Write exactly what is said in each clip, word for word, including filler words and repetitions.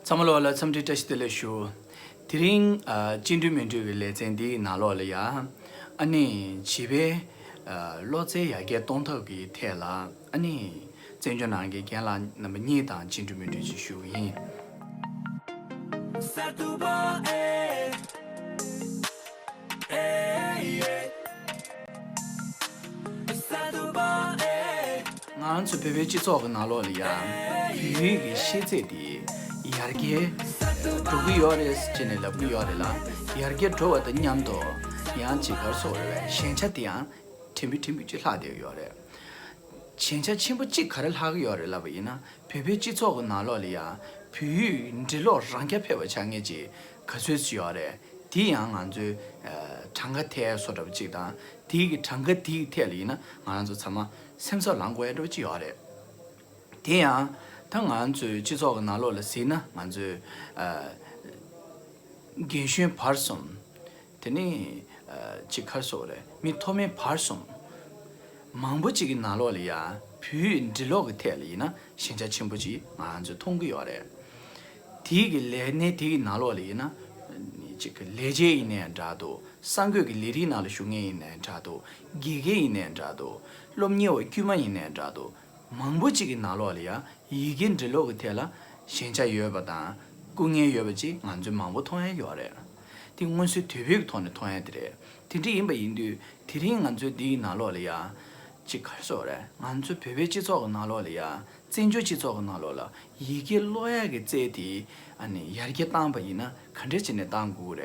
ཚང་མ་ལོག་ལ་འཚམས་འདྲི་བཀྲ་ཤིས་བདེ་ལེགས་ཞུ། དེ་རིང་ཨ་སྤྱི་འགྲོས་མི་འགྲོས་ཀྱི་ལེ་ཚན་འདིའི་ནང་ལོགས་ལ་ཡ། ཨ་ནི་བྱིས་པའི་ཨ་གློ་ཚད་ཡར་རྒྱས་གཏོང་ཐབས་ཀྱི་ཐད་ལ་ཨ་ནི་བཙན་བྱོལ་ནང་གི་རྒན་ལགས་རྣམ་པ་གཉིས་དང་སྤྱི་འགྲོས་མི་འགྲོས་ཅིག་ཞུ་གི་ཡིན། ང་ཚོ་བོད་པའི་སྤྱི་ཚོགས་ཀྱི་ནང་ལོགས་ལ་ཡ། བོད་ཡིག་གི་ཤེས་ཚད་དེ་ཡར་རྒྱས་འགྲོ་གི་ཡོད་རེད་ཅེས་ནས་ལབ་གི་ཡོད་རེད་ལ། ཡར་རྒྱས་འགྲོ་བ་དང་མཉམ་དུ་ཡང་ཅིག་ག་རེ་ཟེར་དགོས་རེད་པས། ཞན་ཆ་དེ་ཡང་ཕྲན་བུ་ཕྲན་བུ་ཅིག་ལྷག་བསྡད་ཡོད་རེད། ཞན་ཆ་ཆེན་པོ་གཅིག་ག་རེ་ལྷག་གི་ཡོད་རེད་ལབ་པ་ཡིན་ན། བོད་པའི་སྤྱི་ཚོགས་ཀྱི་ནང་ལོགས་ལ་ཡ། བོད་ཡིག་འབྲི་ཀློག་རང་རྐྱ་འཕེར་བ་ཆགས་མཁན་ཅིག་ག་ཚོད་ཅིག་ཡོད་རེད། དེ་ཡང་ང་ཚོའི་ཨ་གྲངས་ཀ་དེ་བཟོ་འདྲ་པོ་ཅིག་དང་། དེ་གི་གྲངས་ཀ་དེ་གི་ཐད་ལ་ཡིན་ན་ང་རང་ཚོ་ཚང་མ་སེམས་འཚབ་ལངས་དགོས་ཡ་འདྲ་པོ་ཅིག་ཡོད་རེད། དེ་ཡང་ད་ང་ཚོའི་སྤྱི་ཚོགས་ཀྱི་ནང་ལོགས་ལ་གཟིགས་ན་ང་ཚོའི་ཨ་རྒན་གཞོན་བར་གསུམ། དེ་ནས་ཨ་ཅིག་ག་རེ་ཟེར་དགོས་རེད། མི་མཐོ་དམན་བར་གསུམ། མང་པོ་ཅིག་གི་ནང་ལོགས་ལ་ཡ། བོད་ཡིག་འབྲི་ཀློག་གི་ཐད་ལ་ཡིན་ན་ཞན་ཆ་ཆེན་པོ་ཅིག་ང་ཚོས་མཐོང་གི་ཡོད་རེད། དེའི་གི་ལས་གནས་དེ་གི་ནང་ལོགས་ལ་ཡིན་ན། ཅིག་གི་ལས་བྱེད་ཡིན་ནའི་འདྲ་འདུག་གསར་འགོད་ཀྱི་ལས་རིགས་ནང་ལ་ཞུགས་མཁན་ཡིན་ནའི་འདྲ་འདུག་དགེ་རྒན་ཡིན་ནའི་འདྲ་འདུག་སློབ་གཉེར་བ་དཀྱུས་མ་ཡིན་ནའི་འདྲ་འདུག་མང་པོ་ཅིག་གི་ནང་ལོགས་ལ་ཡ། ཡི་གེ་འབྲི་ཀློག་གི་ཐད་ལ་ཞན་ཆ་ཡོད་པ་དང་སྐུ་ངལ་ཡོད་པ་ཅིག་ང་ཚོས་མང་པོ་མཐོང་ཡ་ཡོད་རེད། དེ་མངོན་གསལ་དོད་པོའི་ཐོག་ནས་མཐོང་ཡ་དེ་རེད། དེ་འདྲ་ཡིན་པ་ཡིན་དུས་དེ་རིང་ང་ཚོའི་འདིའི་ནང་ལོགས་ལ་ཡ། ཅིག་ག་རེ་ཟེར་དགོས་རེད། ང་ཚོ་བོད་པའི་སྤྱི་ཚོགས་ཀྱི་ནང་ལོགས་ལ་ཡ། བཙན་བྱོལ་སྤྱི་ཚོགས་ཀྱི་ནང་ལོགས་ལ་ཡི་གེ་ཀློག་ཡ་གི་རྩལ་དེ་ཨ་ནི་ཡར་རྒྱས་བཏང་པ་ཡིན་ན་ག་འདྲས་བྱས་ནས་བཏང་དགོས་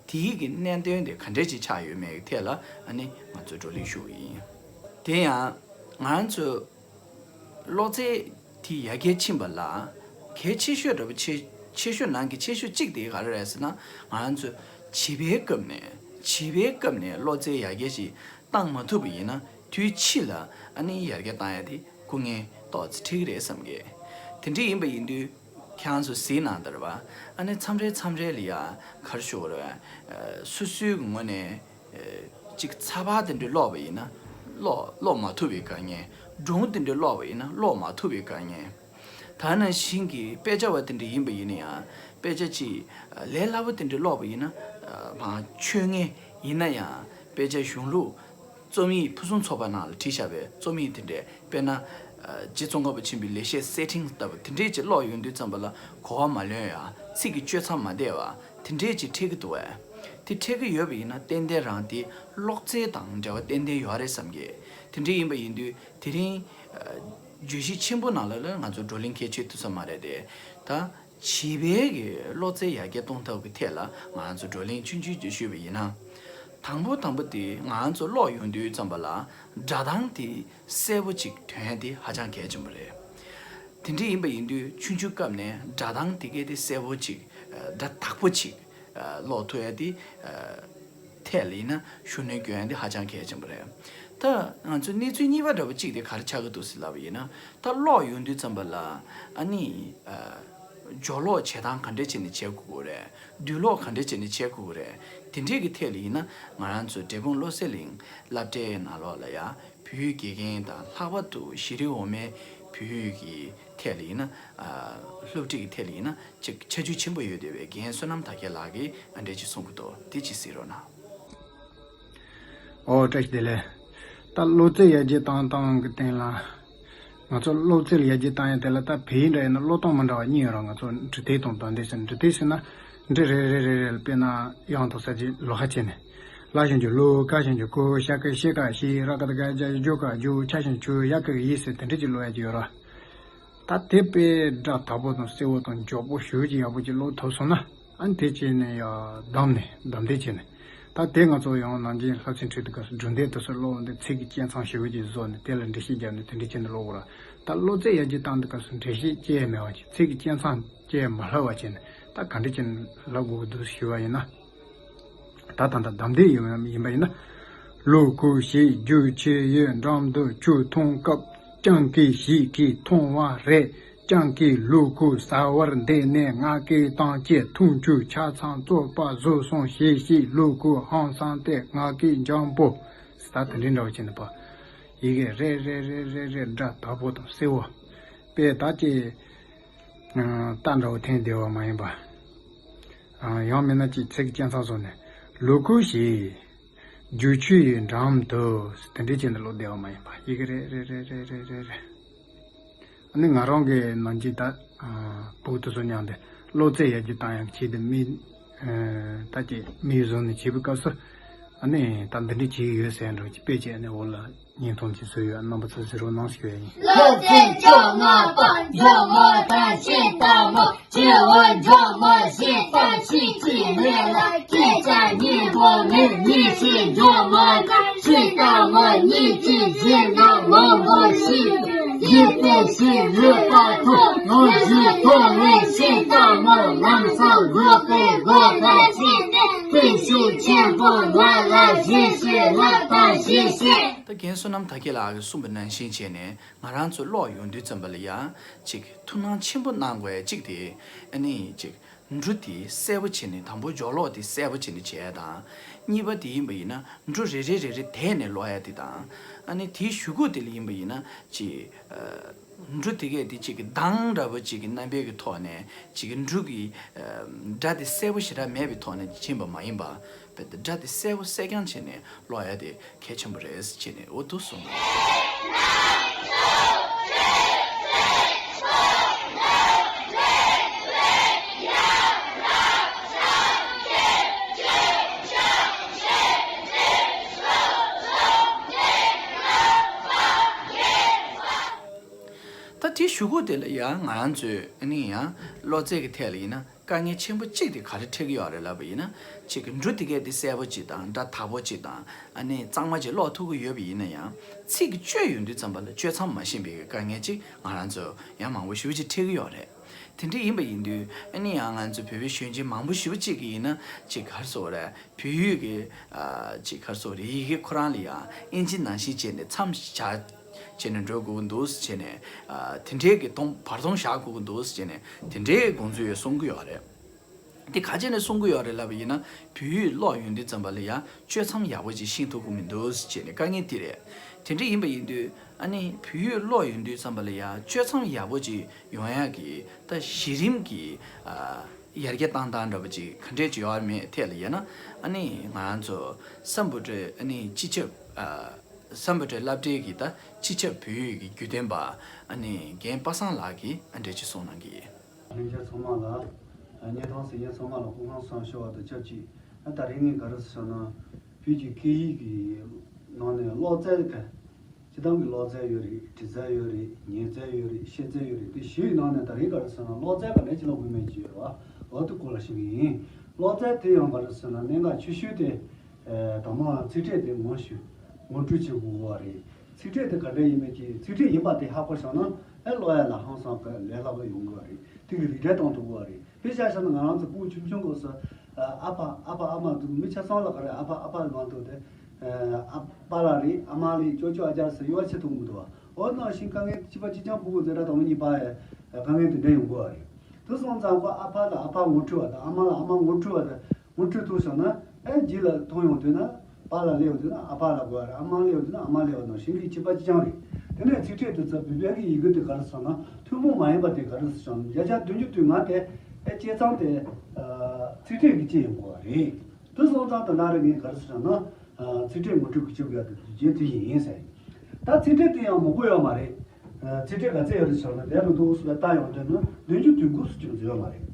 ཀྱི་རེད། དེའི་གི་གནད་དོན་དེ་ག་འདྲས་ཅིག་ཆགས་ཡོད་མེད་ཀྱི་ཐད་ལ་ཨ་ནི་ང་ཚོས་བགྲོ་གླེང་ཞུ་གི་ཡིན། དེ་ཡང་ང་ཚོ་ཀློག་རྩལ་དེ་ཡར་རྒྱས་ཕྱིན་པ་ལ་གལ་ཆེ་ཤོས་འདྲ་པོ་ཆེ་ཆེ་ཤོས་ནང་གི་ཆེ་ཤོས་གཅིག་དེ་ག་རེ་རེད་ཟེར་ན། ང་ཚོ་བྱིས་པའི་སྐབས་ནས་བྱིས་པའི་སྐབས་ནས་ཀློག་རྩལ་ཡར་རྒྱས་ཤིག་བཏང་མ་ཐུབ་པ་ཡིན་ན་དུས་ཕྱིས་ལ་ཨ་ནི་ཡར་རྒྱས་བཏང་ཡ་དེ་སྐུ་ངལ་ཏོག་ཙམ་འཕྲད་ཀྱི་རེད་བསམ་གི། དེ་འདྲ་ཡིན་པ་ཡིན་དུས་ཁྱེད་རང་ཚོ་གཟིགས་གནང་དང་རེད་པ། ཨ་ནི་མཚམས་རེ་མཚམས་རེ་ལ་ཡ་ག་རེ་ཞུ་དགོས་རེད་པ། སོ་སོའི་ངོས་ནས་ཅིག་ཚགས་པར་དེ་འདྲ་ཀློག་པ་ཡིན་ན་ཀློག་ཀློག་མ་ཐུབ་པའི་དཀའ་ངལ། སྒྲུང་དེ་འདྲ་ཀློག་པ་ཡིན་ན་ཀློག་མ་ཐུབ་པའི་དཀའ་ངལ། ད་ནང་བཞིན་གྱི་དཔེ་ཆ་བ་དེ་འདྲ་ཡིན་པ་ཡིན་ན་ཡང་། དཔེ་ཆ་ཅིག་ལས་སླ་པོ་དེ་འདྲ་ཀློག་པ་ཡིན་ན། མ་ཆོད་ངེས་ཡིན་ན་ཡང་དཔེ་ཆ་གཞུང་ལུགས་རྩོམ་ཡིག་ཕུན་སུམ་ཚོགས་པ་ནང་ལ་བྲིས་བཞག་པའི་རྩོམ་ཡིག་དེ་འདྲས་དཔེར་ན། རྗེ་ཙོང་ཁ་པ་ཆེན་པོའི་ལེགས་བཤད་གསེར་ཕྲེང་ལྟ་བུ་དེ་འདྲས་ཅིག་ཀློག་ཡོང་དུས་ཙམ་པ་ལ་གོ་བ་མ་ལོན་ཡ། ཚིག་གི་གཅོད་མཚམས་མ་བདེ་བ་དེ་འདྲས་ཅིག་འཕྲད་ཀྱི་འདུག་བས། དེ་འཕྲད་ཀྱི་ཡོད་པ་ཡིན་ན་ཏན་ཏན་རང་དེ་ཀློག་རྩལ་དང་འབྲེལ་བ་ཏན་ཏན་ཡོད་རེད་བསམ་གི། དེ་འདྲས་ཡིན་པ་ཡིན་དུས། དེ་རིང་ཨ་བརྗོད་གཞི་ཆེན་པོ་ནང་ལ་ལ་ང་ཚོ་བགྲོ་གླེང་གལ་ཆེ་ཐུབ་ས་མ་རེད་དེ། ད་བྱིས་པའི་གི་ཀློག་རྩལ་ཡར་རྒྱས་གཏོང་ཐབས་ཀྱི་ཐད་ལ་ང་ཚོ་བགྲོ་གླེང་ཆུང་ཆུང་ཅིག་ཞུས་པ་ཡིན་ན། དང་པོ་དང་པོ་དེ་ང་ཚོ་ཀློག་ཡོང་དུས་ཙམ་པ་ལ་སྒྲ་གདངས་དེ་གསལ་པོ་ཅིག་ཐོན་ཡ་དེ་ཧ་ཅང་གལ་ཆེན་པོ་རེད། དེ་འདྲ་ཡིན་པ་ཡིན་དུས་ཆུང་ཆུང་སྐབས་ནས་སྒྲ་གདངས་དེ་གའི་དེ་གསལ་པོ་ཅིག་སྒྲ་དག་པོ་ཅིག་ཀློག་ཐུབ་ཡ་དེ་ཐད་ལ་ཡིན་ན་ཤུགས་སྣོན་སྐྱོན་ཡ་དེ་ཧ་ཅང་གལ་ཆེན་པོ་རེད། ད་ང་ཚོ་གནས་ཚུལ་གཉིས་པ་འདྲ་པོ་གཅིག་དེ་ག་རེ་ཆགས་ཀྱི་འདུག་ཟེར་ལབ་པ་ཡིན་ན། ད་ཀློག་ཡོང་དུས་ཙམ་པ་ལ་ཨ་ནི་སྦྱོར་ཀློག་བྱེད་སྟངས་ག་འདྲས་བྱས་ནས་བྱེད་དགོས་ཀྱི་རེད། བསྡུས་ཀློག་ག་འདྲས་བྱས་ནས་བྱེད་དགོས་ཀྱི་རེད། དེ་འདྲས་ཀྱི་ཐད་ལ་ཡིན་ན་ང་རང་ཚོ་འབྲས་སྤུངས་བློ་གསལ་གླིང་སློབ་གྲྭའི་ནང་ལོགས་ལ་ཡ། བོད་ཡིག་དགེ་རྒན་དང་ལྷག་པར་དུ་གཞི་རིམ་འོག་མའི་བོད་ཡིག་གི་ཐད་ལ་ཡིན་ན། ཨ་སློབ་ཁྲིད་ཀྱི་ཐད་ལ་ཡིན་ན་ཅིག་ཁྱད་ཆོས་ཆེན་པོ་ཡོད་བསྡད་པའི་རྒན་བསོད་ནམས་དར་རྒྱས་ལགས་ཀྱིས་ཨ་འདྲས་ཅིག་གསུང་གི་འདུག་དེ་ཅིག་གཟིགས་རོགས་གནང་། ཨོ་བཀྲ་ཤིས་བདེ་ལེགས། ད་ཀློག་རྩལ་ཡར་རྒྱས་བཏང་སྟངས་ཀྱི་སྟེང་ལ། ང་ཚོ་ཀློག་རྩལ་ཡར་རྒྱས་བཏང་ཡ་དེ་ལ་ད་བོད་ཡིག་འདྲ་ཡིན་ན་ཀློག་སྟངས་མི་འདྲ་བ་གཉིས་ཡོད་རེད། ང་ཚོ་འབྲི་དེབ་དང་འདམ་དེབ་ཟེར། འབྲི་དེབ་ཟེར་ན་འབྲི་རེ་རེ་རེ་རེ་ལ་དཔེར་ན་དབྱངས་དང་གསལ་བྱེད་ལོགས་ཀ་བྱས་ནས། ལ་ཞབས་ཀྱུ་ལུ། ཀ་ཞབས་ཀྱུ་ཀུ། ཤ་གི་ཤི། ག་ཤི། ར་ག་བཏགས་ག་ཞབས་ཀྱུ་གུ། ག་ཇུ། ཆ་ཞབས་ཀྱུ་ཆུ། ཡ་གི་གུ་ཡི་ཟེར་དེ་འདྲ་ཅིག་ཀློག་ཡ་ཅིག་ཡོད་རེད། ད་དེ་དཔེ་སྒྲ་དག་པོ་དང་གསལ་བོ་དང་མགྱོགས་པོ་ཞེ་པོ་ཅིག་ཡག་པོ་ཅིག་ཀློག་ཐུབ་སོང་ན། ཨ་ནི་དེ་བྱས་ནས་ཡ་བདམས་ནས་འདམ་དེབ་བྱས་ནས། ད་དེ་ང་ཚོ་ཡང་ནང་ཆེན་སློབ་ཚན་ཁྲིད་དུས་སྐབས་སུ་སྒྲུང་དེབ་དེ་ཚོ་ཀློག་འོང་དུས་ཚིག་གི་དཔྱད་མཚམས་ཞེ་པོ་ཅིག་བཟོས་ནས་དེ་ལ་འགྲེལ་བཤད་བརྒྱབ་ནས་དེ་འདྲ་བྱས་ནས་ཀློག་དགོས་རེད། ད་ཀློག་རྩལ་ཡར་རྒྱས་བཏང་དུས་སྐབས་སུ་འགྲེལ་བཤད་བཅས་མེད་པ་ཅིག་ཚིག་གི་དཔྱད་མཚམས་བཅས་མ་ལྷག་པ་བྱས་ནས་ད་ག་འདྲ་བྱས་ནས་ལབ་དགོས་ཀྱི་འདུག་ཞུས་པ་ཡིན་ན། ད་ད་ལྟ་འདམ་དེབ་ཡིན་ཡིན་པ་ཡིན་ན། ལུ་གུ་ཞབས་ཀྱུ་ཆུ་ཡི་འགྲམ་དུ་ཆུ་འཐུང་སྐབས། སྤྱང་ཀི་ཞིག་གིས་མཐོང་བ་རེད། སྤྱང་ཀིས་ལུ་གུ་ཟ་བར་འདེད་ནས་ང་སྐད་བཏང་སྐྱེ། འཐུང་ཆུ་ཆ་ཚང་བཙོག་པ་བཟོས་སོང་ཞེས་བཤད། ལུ་གུ་ཧང་སངས་ཏེ་ང་སྐད་འཇམ་པོ། ད་དེ་འདྲའི་འདྲ་བོ་བྱས་ནས་པ། ཡི་གེ་རེ་རེ་རེ་རེ་རེ་སྒྲ་དག་པོ་དང་གསལ་བོ། དཔེ་ད་ཅི། རྟ་འདྲ་བོ་འཐེན་བསྡད་པ་མ་ཡིན་པ། ཡང་མིན་ན་ཅིག་ཚིག་གཅན་ཚ་བཟོ་ནས་ལོ་ཁུ་ཞིག་རྒྱུག་ཆུ་ཡི་འགྲམ་དུ་དེ་འདྲའི་བྱས་ནས་ལོག་བསྡད་པ་མ་ཡིན་པ་ཡི་གེ་རེད་རེད་རེད། ཨ་ནི་ང་རང་གི་ནང་གི་ད་བུ་དེ་ཚོ་མཉམ་དུ་བློ་རྩེ་ཡར་རྒྱས་བཏང་ཡག་ཆེད་དུ་མི་ད་ཅིག་མི་བཟོ་ནས་བྱེད་པའི་སྐབས་སུ་ཨ་ནི་ད་འདི་འདྲ་བྱེད་ཀྱི་ཡོད་ཟེར་འགྲོ་ཅིག་དཔེ་བྱས་ནས་འོ་ལ་བརྙན་ཐུང་ཅིག་བཟོས་ཡོད། རྣམ་པ་ཚོ་གཟིགས་རོགས་གནང་ཞུ་ཡ་ཡིན། སློབ་ཚན་བཅོ་ལྔ་པ། མགྱོགས་མ་དང་ཤེས་ལྟ་མ། སྐྱེ་བོ་མགྱོགས་མ་ཞེས་ལྟ་ཞིག་ཅིག་མེད་ལ། སྐད་ཆ་སྙན་པོ་མེད། མི་ཞིག་མགྱོགས་མ་དང་ཤེས་ལྟ་མ་གཉིས་ཀྱིས་གཞན་དག་མང་པོ་ཞིག་ཡིད་བརྟན་ཞིག་ཡོད་པ་ཐོག་ཡོང་ཞིག་ཐོག་ནས་ཤེས་ལྟ་མ་ལམ་སང་འགོག་པའི་སྒོ་ཁ་ཕྱེ་སྟེ་བརྟན་བཞུགས་ཆེན་པོ་ལ་ལ་ཞེས་བཤད་ལ་དང་ཞེས་བཤད། ད་རྒན་བསོད་ནམས་དར་རྒྱས་ལགས་ཀྱིས་གསུངས་པ་ནང་བཞིན་བྱས་ནས། ང་རང་ཚོ་ཀློག་ཡོང་དུས་ཙམ་པ་ལ་ཡང་ཅིག་ཐུགས་སྣང་ཆེན་པོ་གནང་དགོས་ཡ་གཅིག་དེ། ཨ་ནི་ཅིག་འབྲུ་དེ་གསལ་པོ་བྱས་ནས་དང་པོ་སྦྱོར་ཀློག་དེ་གསལ་པོ་བྱས་ནས་བྱས་དང་། གཉིས་པ་དེ་ཡིན་པ་ཡིན་ན་འབྲུ་རེ་རེ་རེ་རེ་དེད་ནས་ཀློག་ཡ་དེ་དང་། ཨ་ནི་དེའི་གཞུག་གུ་དེ་ལ་ཡིན་པ་ཡིན་ན་ཅིག་འབྲུ་དེ་གས་དེ་ཅིག་གི་གདངས་འདྲ་པོ་ཅིག་གི་རྣམ་པའི་གི་ཐོག་ནས་ཅིག་གི་འབྲུ་གི་སྒྲ་དེ་གསལ་པོ་ཞེ་དྲག་མེད་པའི་ཐོག་ནས་ཕྱིན་པ་མ་ཡིན་པ། དཔེ་དེ་སྒྲ་དེ་གསལ་པོ་གསལ་རྐྱང་བྱས་ནས་ཀློག་ཡ་དེ་གལ་ཆེན་པོ་རེད་ཟེར་བྱས་ནས་འོ་འདུག་གསུངས། ད་དེའི་གཞུག་གུ་དེ་ལ་ཡང་ང་རང་ཚོས་ཨ་ནི་ཡང་ཀློག་རྩལ་གྱི་ཐད་ལ་ཡིན་ན། དཀའ་ངལ་ཆེན་པོ་གཅིག་དེ་ག་རེ་འཕྲད་ཀྱི་ཡོད་རེད་ལབ་པ་ཡིན་ན། གཅིག་གི་འབྲུ་དེ་གས་དེ་གསལ་པོ་གཅིག་དང་སྒྲ་དག་པོ་གཅིག་དང་ཨ་ནི་གཙང་མ་གཅིག་ཀློག་ཐུབ་ཀྱི་ཡོད་པ་ཡིན་ན་ཡང་། ཚིག་གི་གཅོད་ཡོང་དུས་ཙམ་པ་ལ་གཅོད་མཚམས་མ་ཤེས་པའི་དཀའ་ངལ་གཅིག་ང་རང་ཚོ་ཡང་མང་པོ་ཞེ་པོ་ཅིག་འཕྲད་ཀྱི་ཡོད་རེད། དེ་འདྲ་ཡིན་པ་ཡིན་དུས་ཨ་ནི་ཡང་ང་ཚོ་བོད་པའི་གཞོན་སྐྱེས་མང་པོ་ཞེ་པོ་ཅིག་གིས་ཡིན་ན་གཅིག་ག་རེ་ཟེར་དགོས་རེད། བོད་ཡིག་གི་ཨ་གཅིག་ག་རེ་ཟེར་དགོས་རེད། ཡི་གེ་ཁོ་རང་ལ་ཡང་ཨིན་ཇི་ནང་བཞིན་བྱས་ནས་མཚམས་བཞག་བྱས་ནས་འགྲོ་དགོས་ཀྱི་འདུག་ཟེར་བྱས་ནས། ཨ་དེ་འདྲའི་གི་གཏོང་བར་སྟོང་བཞག་དགོས་ཀྱི་འདུག་ཟེར་བྱས་ནས་དེ་འདྲའི་དགོངས་ཚུལ་ཡང་གསུང་གི་ཡོད་རེད། དེ་ག་བྱས་ནས་གསུང་གི་ཡོད་རེད་ལབ་པ་ཡིན་ན། བོད་ཡིག་ཀློག་ཡོང་དུས་ཙམ་པ་ལ་ཡང་གཅོད་མཚམས་ཡག་པོ་ཅིག་ཤེས་ཐུབ་ཀྱི་མི་འདུག་ཟེར་བྱས་ནས་དཀའ་ངལ་དེ་རེད། དེ་འདྲ་ཡིན་པ་ཡིན་དུས་ཨ་ནི་བོད་ཡིག་ཀློག་ཡོང་དུས་ཙམ་པ་ལ་ཡང་གཅོད་མཚམས་ཡག་པོ་ཅིག་ཡོང་ཡག་གི་ད་གཞི་རིམ་གྱི་ཨ་ཡར་རྒྱས་བཏང་སྟངས་འདྲ་པོ་ཅིག་ག་འདྲས་ཅིག་ཡོད་མེད་ཐད་ལ་ཡིན་ན། ཨ་ནི་ང་རང་ཚོ་སམ་བྷོ་ཊའི་ཨ་ནི་སྤྱི་ཁྱབ་ཨ་སམ་བྷོ་ཊའི་སློབ་གྲྭའི་གི་ད་སྤྱི་ཁྱབ་བོད་ཡིག་གི་བརྒྱུད་འདེམས་པ་ཨ་ནི་རྒན་པ་སངས་ལགས་ཀྱིས་ཨ་འདྲས་ཅིག་གསུངས་གནང་གི་ཡིན། ལྷན་རྒྱས་ཚང་མ་ལ། བརྙན་ཐུང་གཟིགས་མཁན་ཚང་མ་ལ་སྐུ་ཁམས་བཟང་ཞུ་བ་དང་ཆབས་ཅིག་ཨ་ད་རིང་ངས་ག་རེ་ཟེར་ན། བོད་ཀྱི་སྐད་ཡིག་གི་ནང་ནས་ཀློག་རྩལ་ག་སྤྱིར་བཏང་གི་ཀློག་རྩལ་ཡོད་རེད། འབྲི་རྩལ་ཡོད་རེད། ཉན་རྩལ་ཡོད་རེད། ཤེས་རྩལ་ཡོད་རེད། དེ་བཞི་ཡི་ནང་ནས་ད་རིང་ག་རེ་ཟེར་ན་ཀློག་རྩལ་ག་འདྲ་ཅིག་ལ་དབུ་མེད་ཅིག་ཡོད་རེད་བ། འོ་དེ་སྐོར་ལ་ཞུ་གི་ཡིན། ཀློག་རྩལ་དེ་ཡང་ག་རེ་ཟེར་ན་གནད་འགག་ཆེ་ཤོས་དེ། ཨ་དང་པོ་ཚིག་ཕྲད་དེ་ངོ་ཤེས། ངོ་སྤྲོད་བྱེད་དགོས་པ་རེད། ཚིག་ཕྲད་དེ་ག་འདྲ་ཡིན་མིན་གྱི་ཚིག་ཕྲད་ཡིན་པ་དེ་ཧ་གོ་བྱུང་ན་ཨེ་ཀློག་ཡ་ལ་ཧང་སང་གི་ལས་སླ་པོ་ཡོང་གི་རེད། དེ་གི་རིགས་འགྲེ་གཏོང་ཐུབ་ཀྱི་རེད། དཔེ་ཆ་བཞག་ན་ང་རང་ཚོ་སྤུ་གུ་ཆུང་ཆུང་སྐབས་སུ་ཨ་ཕ་ཨ་ཕ་ཨ་མ་འདུག་མི་ཆ་ཚང་ལ་ག་རེ་ཨ་ཕ་ཨ་ཕ་ལ་མ་འདུག་དེ་ཨ་པཱ་ལགས་རེད། ཨ་མ་རེད། ཅོ་ཅོ་ཨ་ཅག་ཟེར་གཡོག་བྱེད་ཐུབ་མི་འདུག་བ། འོ་ནང་བཞིན་དཀའ་ངལ་གཅིག་པ་གཅིག་རྐྱང་སྤུ་གུ་འཛིན་གྲྭ་དང་པོ་གཉིས་པ་ཡ་དཀའ་ངལ་དེ་འདྲ་ཡོང་གི་རེད། དེ་སོང་ཙང་ཁོ་ཨ་ཕ་ལ་ཨ་ཕ་ངོ་འཕྲོད་པ་དང་ཨ་མ་ལ་ཨ་མ་ངོ་འཕྲོད་པ་དང་། ངོ་འཕྲོད་ཐུབ་སོང་ན་ཨེ་རྗེས་ལ་མཐོང་ཡོང་དུས་ན་པཱ་ལགས་སླེབས་ཡོང་དུས་ན་ཨ་ཕ་ལབ་དགོས་རེད། ཨ་མ་སླེབས་ཡོང་དུས་ན་ཨ་མ་སླེབས་པ་ནང་བཞིན་གྱི་གཅིག་པ་གཅིག་རྐྱང་རེད། དེ་ནས་ཚིག་ཕྲད་དེ་ཚོ་བོད་པའི་གི་ཡི་གེ་དེ་ག་རེ་ཟེར་ན་ཐུན་མོང་མ་ཡིན་པ་དེ་ག་རེ་ཟེར་ན་བརྒྱ་ཆ་བདུན་ཅུ་དོན་ལྔ་དེ་ཨེ་བཅད་མཚམས་དེ་ཚིག་ཕྲད་ཀྱིས་བཅད་ཡོང་དགོས་པ་རེད། དེ་སོང་ཙང་དེ་འདྲ་རེད། ངས་ག་རེ་ཟེར་ན་ཚིག་ཕྲད་ངོ་སྤྲོད་ཀྱི་བཅད་དགོས་ཡ་དེ་རྗེས་དེ་ཡིན་ཟེར། ད་ཚིག་ཕྲད་དེ་ཡང་མང་པོ་ཡོད་མ་རེད། ཚིག་ཕྲད་ག་ཚད་ཡོད་རེད་ཟེར་ན་དེབ་ལ་འདུག་སེ་བལྟ་ཡོང་དུས་ན་བདུན་ཅུ་དོན་དགུ་སུ་ཅུང་ཙམ་ཡོད་མ་རེད།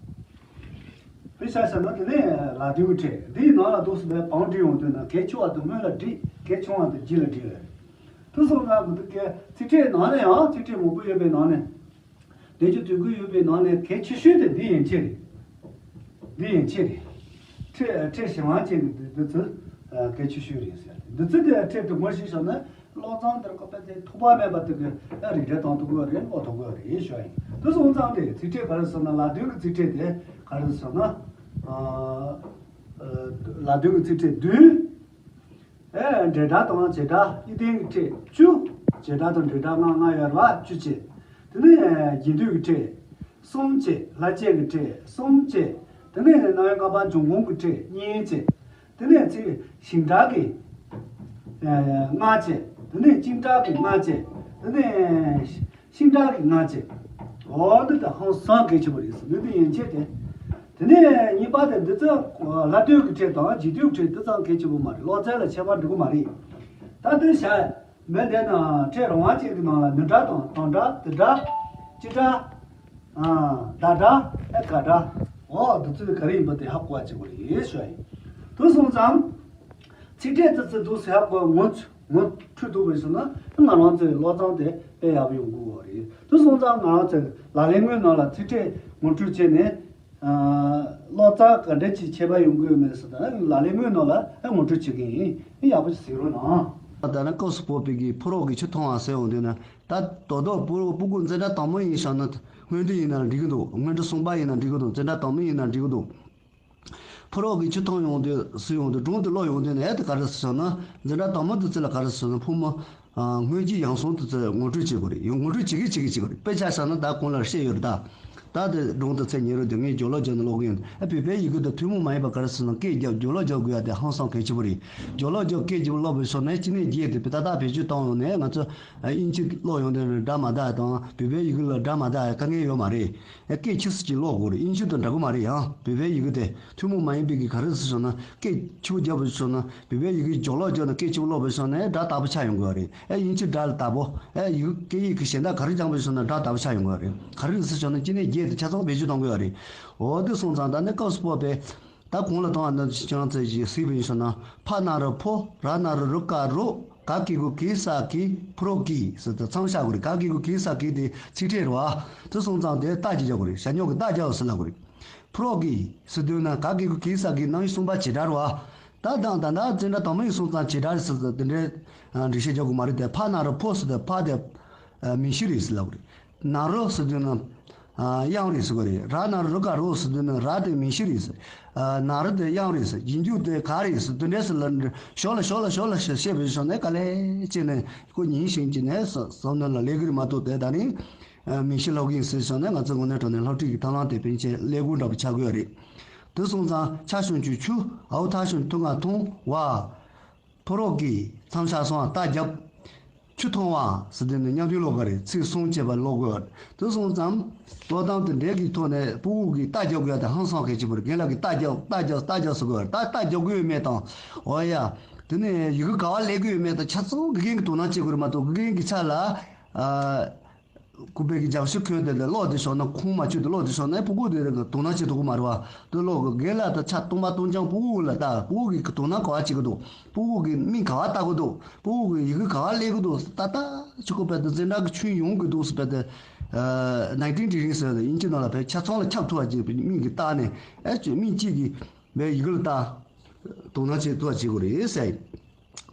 དཔེ་ཆ་བཞག་ན་དེ་ནས་ལ་དོན་གྱི་ཕྲད་འདིའི་ནང་ལ་འདུག་སེ་བལ་བང་བསྒྲིགས་ཡོང་དུས་ན་གལ་ཆེ་བ་དེ་སྔོན་ལ་བསྒྲིགས། གལ་ཆུང་བ་དེ་རྗེས་ལ་བསྒྲིགས་ཡོད་རེད། དེ་སོང་ཙང་གི་འདི་གའི་ཚིག་ཕྲད་ནང་ནས་ཡང་ཚིག་ཕྲད་མང་པོ་ཡོད་པའི་ནང་ནས་བདུན་ཅུ་དོན་དགུ་ཡོད་པའི་ནང་ནས་གལ་ཆེ་ཤོས་དེ་འདི་ཡན་ཆད་རེད། འདི་ཡན་ཆད་རེད། ཕྲད་ཕྲད་གཞན་དབང་ཅན་གྱི་འདི་འདི་ཚོ་གལ་ཆེ་ཤོས་རེད་ཟེར། འདི་ཚོ་དེ་ཕྲད་དུ་ངོ་ཤེས་བྱུང་ན། ཀློག་མཚམས་དེར་ཁོ་པ་དེ་ཐུག་པ་མེད་པ་དེ་གི་རིགས་འགྲེ་གཏོང་ཐུབ་ཀྱི་རེད། ཀློག་ཐུབ་ཀྱི་རེད་ཞུ་བ་ཡིན། དེ་སོང་ཙང་དེ་ཚིག་ཕྲད་ག་རེ་ཟེར་ན་ལ་དོན་གྱི་ཚིག་ཕྲད་དེ་ག་རེ་ཟེར་ན། ལ་དོན་གྱི་ཚིག་ཕྲད་བདུན། ཨེ་འབྲེལ་སྒྲ་དང་བྱེད་སྒྲ་གཉིས་ལྡན་གྱི་ཕྲད་བཅུ། བྱེད་སྒྲ་དང་འབྲེལ་སྒྲ་ལྔ་ལྔ་ཡོད་རེད་བ། བཅུ་བྱས། དེ་ནས་རྒྱན་སྡུད་ཀྱི་ཕྲད་གསུམ་བྱས། ལྷ་བཅས་ཀྱི་ཕྲད་གསུམ་བྱས། དེ་ནས་རྣམ་དབྱེ་ལྔ་པ་འབྱུང་ཁུངས་ཀྱི་ཕྲད་གཉིས་བྱས། དེ་ནས་ཚིག་ཞིང་སྒྲ་གི་ལྔ་བྱས། དེ་ནས་ཅིང་སྒྲ་གི་ལྔ་བྱས། དེ་ནས་ཤིང་སྒྲ་གི་ལྔ་བྱས། འོ་འདི་ད་ཧང་སང་གལ་ཆེན་པོ་རེད་ཟེར། འདི་འདི་ཡན་ཆད་དེ། དེ་ནས་གཉིས་པ་དེ་འདི་ཚོ་སླ་དོད་ཀྱི་ཕྲད་དང་རྗེས་ཟློས་ཀྱི་ཕྲད་འདི་ཙམ་གལ་ཆེན་པོ་མ་རེད། ཀློག་རྩལ་ལ་ཁྱད་པར་འགྲོ་གི་མ་རེད། ད་འདི་བྱ། མི་འདི་ན་ཕྲད་རང་དབང་ཅན་གྱི་ནང་ལ་ནི་སྒྲ་དང་དང་སྒྲ་དི་སྒྲ། སྤྱི་སྒྲ། ཨ། བརྡ་སྒྲ། ཨེ་ག་སྒྲ། འོ་འདི་ཚོའི་ག་རེ་ཡིན་པ་དེ་ཧ་གོ་བ་བྱེད་དགོས་རེད་ཞུ་བ་ཡིན། དེ་སོང་ཙང་། ཚིག་ཕྲད་དེ་ཚོ་འདུག་ཟེར་ཧ་གོ་ངོ་ངོ་འཕྲོད་ཐུབ་པ་ཡིན་སོང་ན་ང་རང་ཚོའི་ཀློག་སྟངས་དེ་དཔེ་ཡག་པོ་ཡོང་གི་ཡོད་རེད། དེ་སོང་ཙང་ང་རང་ཚོའི་ལག་ལེན་དངོས་ནང་ལ་ཚིག་ཕྲད་ངོ་སྤྲོད་བྱས་ནས། ཀློག་རྩལ་ག་འདྲ་ཅིག་ཁྱད་པར་ཡོང་གི་ཡོད་མེད་ཟེར་ན་ལག་ལེན་དངོས་ནང་ལ་ངོ་སྤྲོད་བྱེད་ཀྱི་ཡིན། ཡག་པོ་ཞིག་གཟིགས་རོགས་གནང་། ད་ནི་སྐབས་སུ་བབས་པའི་གི་ཕོ་རོག་གི་ཆུ་འཐུང་བ་ཟེར་ཡོང་དུས་ན། ད་དོ་དོ་ཕོ་རོག་ཕྲུ་གུ་འཛིན་གྲྭ་དང་པོ་ཡིན་ཤག་ན་སྔོན་འགྲོ་ཡིན་ན་འགྲིག་གི་འདུག་སྔོན་འགྲོ་གསུམ་པ་ཡིན་ན་འགྲིག་གི་འདུག་འཛིན་གྲྭ་དང་པོ་ཡིན་ན་འགྲིག་གི་འདུག་ཕོ་རོག་གི་ཆུ་འཐུང་ཡོང་དུས་སུ་ཡོང་དུས་སྒྲུང་དེ་ཀློག་ཡོང་དུས་ན་ཨེ་ད་ག་རེ་ཟེར་ན་འཛིན་གྲྭ་དང་པོ་དུ་ཚེ་ལ་ག་རེ་ཟེར་ན་ཕོ་མོ། སྔོན་གྱི་ཡང་སོང་དུ་ཚེ་ངོ་སྤྲོད་བྱེད་དགོས་རེད། ཡང་ངོ་སྤྲོད་བྱེད་ཀྱི་བྱེད་ཀྱི་བྱེད་དགོས་རེད། དཔེ་ཆ་བཞག་ན་ད་གོང་ལ་བཤད་ཡོད་རེད་ད། ད་དེ་སྒྲུང་དེ་ཚེ་ཉེ་རུ་དེ་ངས་སྦྱོར་ཀློག་བརྒྱབ་ནས་ཀློག་གི་ཡིན། ཨ་བོད་པའི་ཡི་གེ་དང་ཐུན་མོང་མ་ཡིན་པ་ག་རེ་ཟེར་ན་སྐད་རྒྱབ་སྦྱོར་ཀློག་རྒྱབ་དགོས་ཡ་དེ་ཧང་སང་གལ་ཆེན་པོ་རེད། སྦྱོར་ཀློག་རྒྱབ་སྐད་རྒྱབ་ཀློག་པའི་ཕྱོགས་ནས་སྐྱེ་གནས་རྒྱས་དེ་བོད་ད་ལྟ་བེད་སྤྱོད་བཏང་ཡོང་ནས་ང་ཚོ་དབྱིན་ཇི་ཀློག་ཡོང་དུས་སྒྲ་མ་དག་དང་བོད་པའི་ཡི་གེ་ལ་སྒྲ་མ་དག་ཡ་དཀའ་ངལ་ཡོད་མ་རེད། སྐད་ཆི་ཟིག་ཅིག་ཀློག་དགོས་རེད། དབྱིན་ཇི་དང་འདྲ་གི་མ་རེད། ཡང་བོད་པའི་ཡི་གེ་དེ་ཐུན་མོང་མ་ཡིན་པའི་གི་ག་རེ་ཟེར་ན་སྐད་ཆེ་བོ་རྒྱབ་པའི་ཕྱོགས་ན་བོད་པའི་ཡི་གེ་སྦྱོར་ཀློག་རྒྱབ་ན་སྐད་ཆེ་བོ་ཀློག་པའི་ཕྱོགས་ནས་སྒྲ་དག་པོ་ཆགས་ཡོང་གི་རེད། ཨེ་དབྱིན་ཇི་སྒྲ་ལ་དག་པོ་ཨེ་ཡི་གེ་སྐད་ཡིག་གི་གཞན་དག་ག་རེ་སྦྱངས་པའི་ཕྱོགས་ན་སྒྲ་དག་པོ་ཆགས་ཡོང་གི་རེད། ག་རེ་ཟེར་ཕྱོགས་ན་སྐྱེ་གནས་རྒྱས་དེ་ཆ་ཚང་བེད་སྤྱོད་གཏོང་གི་ཡོད་རེད། འོ་དེ་སོང་ཙང་ད་ནི་སྐབས་སུ་བབས་པའི་ད་གོང་ལ་གཏོང་བ་ན་ཅང་ཚེ་ཞིག་གཟིགས་པའི་ཕྱོགས་ན་ཕ་ན་རོ་ཕོ་ར་ན་རོ་རུ་ཀ་རོ། ག་གི་གུ་གི་ས་གི་ཕོ་རོག་གི་ཟེར་ཏེ་མཚམས་བཞག་དགོས་རེད། ག་གི་གུ་གི་ས་གི་དེ་ཚིག་ཕྲད་རེད་བ། དེ་སོང་ཙང་དེ་རྟགས་ཅིག་རྒྱག་དགོས་རེད། ཞ་སྨྱུག་གི་རྟགས་རྒྱག་ཟེར་ལབ་དགོས་རེད། ཕོ་རོག་གི་ཟེར་དུས་ན་ག་གི་གུ་གི་ས་གི་རྣམ་དབྱེ་གསུམ་པ་བྱེད་སྒྲ་རེད་བ། ད་དང་ད་ལྟ་འཛིན་གྲྭ་དང་པོ་ཡིན་སོང་ཙང་བྱེད་སྒྲ་རེད་ཟེར་ཏེ་དེ་འདྲའི་འགྲེལ་བཤད་རྒྱག་དགོས་མ་རེད་དེ། ཕ་ན་རོ་ཕོ་ཟེར་ཏེ་ཕ་དེ་མིང་གཞི་རེད་ཟེར་ལབ་དགོས་རེད། ན་རོ་ཟེར་དུས་ན། ཨ། དབྱངས་རེད་ཟེར་གི་རེད། ར་ན་རོ་རུ་ཀ་རོ་ཟེར་དུས་ན་ར་དེ་མིང་གཞི་རེད་ཟེར། ཨ། ན་རོ་དེ་དབྱངས་རེད་ཟེར། རྗེས་འཇུག་དེ་ག་རེད་ཟེར་དེ་འདྲས་ཟེར་ལ་ཞོག་ལ་ཞོག་ལ་ཞོག་ལ་ཞེས་བཤད་པའི་ཕྱོགས་ནས་དཀའ་ལས་བྱས་ནས་ཁོ་ཉིན་ཞིག་ཅིག་ནས་བསམ་བློ་ལ་སླེབས་གི་རེད་མ་གཏོགས་དེ་ད་ནི་མིང་གཞི་ལབ་གི་ཡིན་ཟེར་ཕྱོགས་ནས་ང་ཚོ་དངོས་གནས་དྲང་གནས་སློབ་ཁྲིད་ཀྱི་ཐབས་ལམ་དེ་ཕན་ཆད་ཀླད་ཀོར་འདྲ་པོ་ཆགས་དགོས་རེད། དེ་སོང་ཙང་ཆ་ཞབས་ཀྱུ་ཆུ། འ་འོག་ཐ་ཞབས་ཀྱུ་མཐུ་ང་འཐུང་བ། ཕོ་རོག་གི་མཚམས་བཞག་སོང་། རྟགས་རྒྱབ། ཆུ་འཐུང་བ་ཟེར་དུས་ནི་མཉམ་དུ་ཀློག་གི་རེད། ཚིག་གསུམ་བྱས་པ་ཀློག་དགོས། དེ་སོང་ཙང་ཀློག་སྟངས་དེ་འདྲའི་གི་ཐོག་ནས་ཕྲུ་གུ་གི་རྟགས་རྒྱབ་དགོས་ཡ་དེ་ཧང་སང་གལ་ཆེན་པོ་རེད། རྒན་ལགས་ཀྱིས་རྟགས་རྒྱབ་རྟགས་རྒྱབ་རྟགས་རྒྱབ་ཟེར་དགོས་རེད། ད་རྟགས་རྒྱབ་དགོས་ཡོད་མེད་དང་། འོ་ཡ། དེ་ནས་ཡི་གེ་ག་པར་སླེབས་དགོས་ཡོད་མེད་དང་ཆ་ཚང་དགེ་རྒན་གྱིས་དོ་སྣང་བྱེད་དགོས་རེད་མ་གཏོགས་དགེ་རྒན་གྱི་ཆ་ལ། ཨ། ཁོ་པའི་གི་རྒྱབ་ཤོག་ཁྱོན་དེ་ལ་ཀློག་དེ་ཤོག་ན་ཁུངས་མ་ཆོད་དེ་ཀློག་དེ་ཤོག་ན་ཕྲུ་གུ་དེ་རེ་གི་དོ་སྣང་བྱེད་ཐུབ་ཀྱི་མ་རེད་བ། དེ་ཀློག་གི་རྒན་ལགས་དང་ཆ་སྟོང་པ་སྟོང་རྐྱང་ཕྲུ་གུ་ལ་ལྟ། ཕྲུ་གུ་གི་དོ་སྣང་ག་པར་བྱེད་ཀྱི་འདུག་ཕྲུ་གུ་གི་མིག་ག་པར་ལྟ་གི་འདུག་ཕྲུ་གུ་གི་ཡི་གེ་ག་པར་སླེབས་ཀྱི་འདུག་ད་ལྟ་ཆུ་ཁོ་པའི་དེ་འཛིན་གྲྭ་གི་ཆུན་ཡོང་གི་འདུག་ཟེར་བའི་དེ། ནའིན་ཊིན་ཊི་རིང་ཟེར་དེ་དབྱིན་ཇི་ནང་ལ་བས་ཆ་ཚང་ལ་ཁྱབ་ཐུབ་པ་བྱེད་པའི་མིག་གིས་ལྟ་ནས་ཨེ་ཅོ་མིག་གཅིག་གིས་བས་ཡི་གེ་ལ་ལྟ། དོ་སྣང་བྱེད་ཐུབ་པ་བྱེད་དགོས་རེད་ཟེར།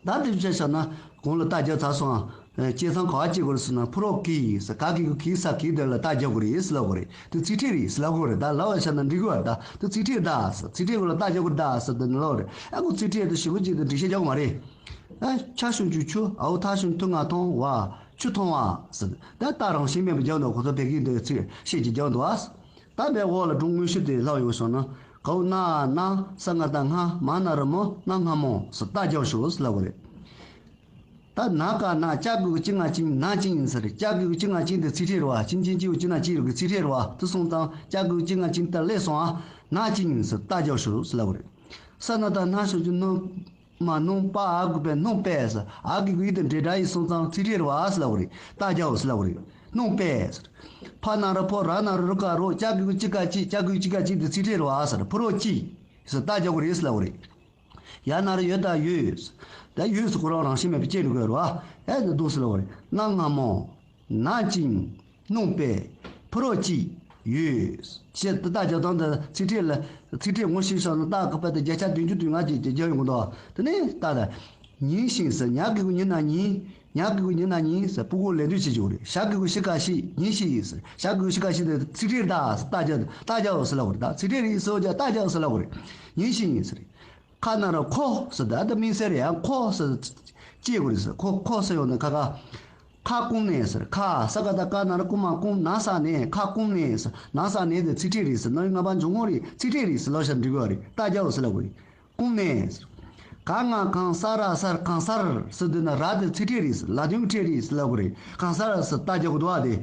ད་དེ་བྱས་བཞག་ན་གོང་ལ་རྟགས་རྒྱག་ཚར་སོང་ཨ། བྱས་ཙང་ག་པར་བྱེད་དགོས་རེད་ཟེར་ན་ཕོ་རོག་གི་ཟེར་ག་གི་གུ་གི་ས་གི་དེ་ལ་རྟགས་རྒྱག་དགོས་རེད་ཟེར་ལབ་དགོས་རེད། དེ་ཚིག་ཕྲད་རེད་ཟེར་ལབ་དགོས་རེད། ད་ལབ་པ་བྱས་ན་འགྲིག་གི་རེད། ད་དེ་ཚིག་ཕྲད་རེད་ད་ཟེར། ཚིག་ཕྲད་གུ་ལ་རྟགས་རྒྱག་དགོས་རེད་ད་ཟེར་དེ་ནི་ལབ་དགོས་རེད། ཨ་ཁོ་ཚིག་ཕྲད་དེ་ཞེ་པོ་ཅིག་དེ་འགྲེལ་བཤད་རྒྱག་དགོས་མ་རེད། ཨ་ཆ་ཞབས་ཀྱུ་ཆུ། འ་འོག་ཐ་ཞབས་ཀྱུ་མཐུ་ང་འཐུང་བ། ཆུ་འཐུང་བ་ཟེར། ད་རྟགས་རང་བཞིན་མེད་པ་རྒྱག་འདུག་ཁོ་ཚོ་བོད་སྐད་འདི་ཚིག་ཤད་ཀྱི་རྒྱག་འདུག་ཨ། ད་པའི་འོག་ལ་སྒྲུང་དངོས་གཞི་དེ་ལྷག་ཡོད་སོང་ན། གའོ་ན་ན། ས་ང་ད་སྔ། མ་ན་ར་མོ། ན་སྔ་མོ་ཟེར་རྟགས་རྒྱག་ཤོག་ཟེར་ལབ་པ་རེད། ད་ན་ཀ་ན། ཅ་གི་གུ་ཅི་ང་ཅིང་། ན་ཅིང་ཟེར། ཅ་གི་གུ་ཅི་ང་ཅིང་དེ་ཚིག་ཕྲད་རེད་བ། ཅིང་ཅིང་ཅི་གུ་ཅི་ན་ཅི་རུ་གི་ཚིག་ཕྲད་རེད་བ། དེ་སོང་ཙང་ཅ་གི་གུ་ཅི་ང་ཅིང་ད་སླེབས་སོང་ཨ། ན་ཅིང་ཟེར་རྟགས་རྒྱག་ཤོག་ཟེར་ལབ་པ་རེད། ས་ན་ད་སྣ་ཞབས་ཀྱུ་སྣུམ། མ་སྣུམ། པ་འ་གི་གུ་པས་སྣུམ་པས་ཟེར། འ་གི་གུ་ཡི་དེ་འབྲེལ་སྒྲ་ཡིན་སོང་ཙང་ཚིག་ཕྲད་རེད་བ་ཟེར་ལབ་པ་རེད། རྟགས་རྒྱག་ཟེར་ལབ་པ་རེད། སྣུམ་པས་ཟེར། ཕ་ན་རོ་ཕོ། ར་ན་རོ་རུ་ཀ་རོ། ཅ་གི་གུ་ཅི་ཀ་ཅི། ཅ་གི་གུ་ཅི་ཀ་ཅི་དེ་ཚིག་ཕྲད་རེད་བ་ཟེར། ཕོ་རོག་ཅི་ཟེར་རྟགས་རྒྱག་དགོས་རེད་ཟེར་ལབ་པ་རེད། ཡ་ན་རོ་ཡོ་ད་ཡོད་ཟེར། ད་ཡོད་ཟེར་ཁོ་རང་རང་བཞིན་མེད་པའི་སྐྱེ་འགྲོ་དགོས་རེད་བ། ཨེ་དེ་འདུག་ཟེར་ལབ་པ་རེད། ན་སྔ་མོ། ན་ཅིང་། སྣུམ་པས། ཕོ་རོག་ཅི། ཡོད། ཞེས་དེ་རྟགས་རྒྱག་སྟངས་དེ་ཚིག་ཕྲད་ལ། ཚིག་ཕྲད་ངོ་ཤེས་ཤོག་ན་རྟགས་ཀྱི་པ་དེ་བརྒྱ་ཆ་བདུན་ཅུ་དོན་ལྔ་ཅིག་རྒྱག་ཡོང་གི་འདུག་དེ་ནས་རྟགས་དེ། ཉིན་ཤིང་ཟེར། ཉ་གི་གུ་ཉི་ན་ཉིན། ཉ་གི་གུ་ཉི་ན་ཉིན་ཟེར། ཕྲུ་གུ་ལད་ཟློས་བྱེད་ཀྱི་ཡོད་རེད། ཞ་གི་གུ་ཞི་ཀ་ཞིག་ཉིན་ཞིག་ཟེར། ཞ་གི་གུ་ཞི་ཀ་ཞིག་དེ་ཚིག་ཕྲད་རེད་ད་ཟེར་རྟགས་རྒྱག་རྟགས་རྒྱག་ཟེར་ལབ་པ་རེད། ད་ཚིག་ཕྲད་རེད་ཟེར་རྒྱག་རྟགས་རྒྱག་ཟེར་ལབ་པ་རེད། ཉིན་ཤིང་ཟེར། ཁ་ན་རོ་ཁོ་ཟེར། ད་ལྟ་དམིགས་བསལ་རེད་ཡང་ཁོ་ཟེར། སྐྱེ་དགོས་རེད་ཟེར། ཁོ་ཁོ་ཟེར་ཡོང་ན་ཁ་ཁ། ཁ་སྐུང་ནས་ཟེར། ཁ་ས་ཀ་ད་ཀ་ན་རོ་ཀུ་མ་སྐུང་། ན་ས་ནས། ཁ་སྐུང་ནས་ཟེར། ན་ས་ནས་དེ་ཚིག་ཕྲད་རེད་ཟེར། ན་ཡི་ང་པ་འཇུག་ངོགས་རེད། ཚིག་ཕྲད་རེད་ཟེར་ལབ་བཞག་འགྲིག་གི་རེད། རྟགས་རྒྱག་ཟེར་ལབ་དགོས་རེད། སྐུང་ནས་ཟེར། ག་ང་གང་། ས་ར་སར། གང་སར་ཟེར་དུས་ན་ར་དེ་ཚིག་ཕྲད་རེད་ཟེར། ལ་དོན་གྱི་ཕྲད་རེད་ཟེར་ལབ་དགོས་རེད། གང་སར་ཟེར་རྟགས་རྒྱག་དགོས་འདུག་ཨ། དེ་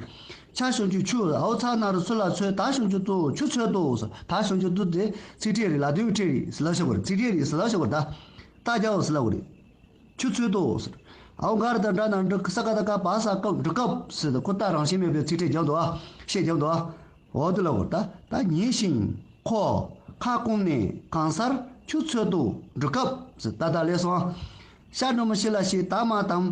ཆ་ཞབས་ཀྱུ་ཆུ། འའོ་ཚ་ན་རོ་སུ་ལ་ཚོད། ད་ཞབས་ཀྱུ་དུ། ཆུ་ཚོད་དུ་ཟེར། ད་ཞབས་ཀྱུ་དུ་དེ་ཚིག་ཕྲད་རེད། ལ་དོན་གྱི་ཕྲད་རེད་ཟེར་ལབ་བྱ་དགོས་རེད། ཚིག་ཕྲད་རེད་ཟེར་ལབ་བྱ་དགོས་རེད། ད་རྟགས་རྒྱག་ཟེར་ལབ་དགོས་རེད། ཆུ་ཚོད་དུ་ཟེར། འའོ་ག་ར་ད་འདྲ་ན་འགྲིག་ས་ཀ་ད་ཀ་བ་ས་སྐབས་འགྲིག་སྐབས་ཟེར། ད་ཁོ་ད་རང་བཞིན་མེད་པའི་ཚིག་ཕྲད་རྒྱབ་འདུག་ཨ། ཤད་རྒྱབ་འདུག་ཨ། འོ་དེ་ལབ་དགོས་རེད། ད་ད་ཉིན་ཤིང་ཁོ་ཁ་སྐོང་ནས་གང་སར་ཆུ་ཚོད་དུ་འགྲོ་སྐབས་ཟེར། ད་ད་ལས་སོང་། ཤ་འགྲོ་མ་ཤི་ལ་ཤི་ད་མ་དམ།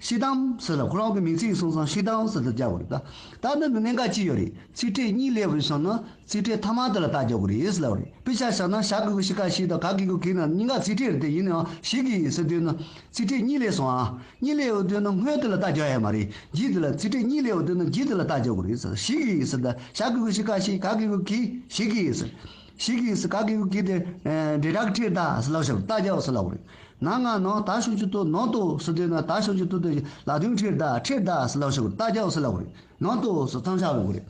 ཤི་དམ་ཟེར་ལ་ཁོ་རང་གི་མིང་ཚིག་སོང་ཙང་ཤི་དམ་ཟེར་ད་རྒྱག་དགོས་རེད། ད་ད་འདི་ནི་གནད་འགག་ཅི་ཡོད་རེད། ཚིག་ཕྲད་གཉིས་སླེབས་པའི་སོང་ན་ཚིག་ཕྲད་ཐ་མ་དེ་ལ་རྟགས་རྒྱག་དགོས་རེད་ཟེར་ལབ་རེད། དཔེ་ཆ་བཞག་ན་ཞ་གི་གུ་ཤི་ཀ་ཤི་དང་ག་གི་གུ་གི་ན་གཉིས་ཀ་ཚིག་ཕྲད་རེད། དེ་ཡིན་ནའང་ཞི་གི་ཟེར་དུས་ན་ཚིག་ཕྲད་གཉིས་སླེབས་སོང་ཨ། གཉིས་ལས་འོ་དོན་ན་སྔོན་དེ་ལ་རྟགས་རྒྱག་ཡ་མ་རེད། རྗེས་དེ་ལ་ཚིག་ཕྲད་གཉིས་ལས་འོ་དོན་ན་རྗེས་དེ་ལ་རྟགས་རྒྱག་དགོས་རེད་ཟེར། ཞི་གི་ཟེར་ད་ཞ་གི་གུ་ཤི་ཀ་ཤི་ག་གི་གུ་གི་ཞི་གི་ཟེར། ཞི་གི་ཟེར་ག་གི་གུ་གི་དེ་འབྲེལ་སྒྲ་གི་ཕྲད་ད་ཟེར་ལབ་བྱ་རྟགས་རྒྱག་ཟེར་ལབ་དགོས་རེད། ན་ང་ནང་ད་ཞབས་ཀྱུ་དུ་ནང་དུ་ཟེར་དུས་ན་ད་ཞབས་ཀྱུ་དུ་དེ་ལ་དོན་ཕྲད་ད་ཕྲད་ད་ཟེར་ལབ་བྱ་རྟགས་རྒྱག་ཟེར་ལབ་དགོས་རེད། ནང་དུ་ཟེར་ཐང་ཆགས་ལབ་དགོས་རེད།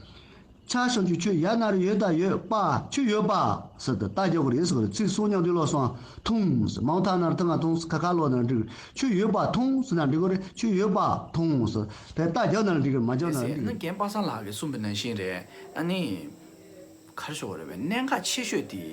ཆ་ཞབས་ཀྱུ་ཆུ། ཡ་ན་རོ་ཡོ་ད་ཡོད། པ། ཆུ་ཡོད་པ་ཟེར་ཏེ་རྟགས་རྒྱག་དགོས་རེད་ཟེར་བ་རེད། ཚིག་གསུམ་མཉམ་དུ་ཀློག་སོང་། འཐུང་ཟེར། མའོ་ཐ་ན་རོ་ཐ་ང་འཐུང་ཟེར། ཁ་ཁ་ཀློག་ན་འགྲིག་ཆུ་ཡོད་པ་འཐུང་ཟེར་ན་འགྲིག་གི་རེད། ཆུ་ཡོད་པ་འཐུང་ཟེར། དེ་རྟགས་རྒྱག་ན་འགྲིག་གི་རེད། མ་རྒྱག་ན་འགྲིག་གི་རེད། ན་རྒན་པ་སངས་ལགས་ཀྱིས་གསུངས་པ་ནང་བཞིན་རེད། ཨ་ནི་ག་རེ་ཞུ་དགོས་རེད་པས། གནད་འགག་ཆེ་ཤོས་དེ་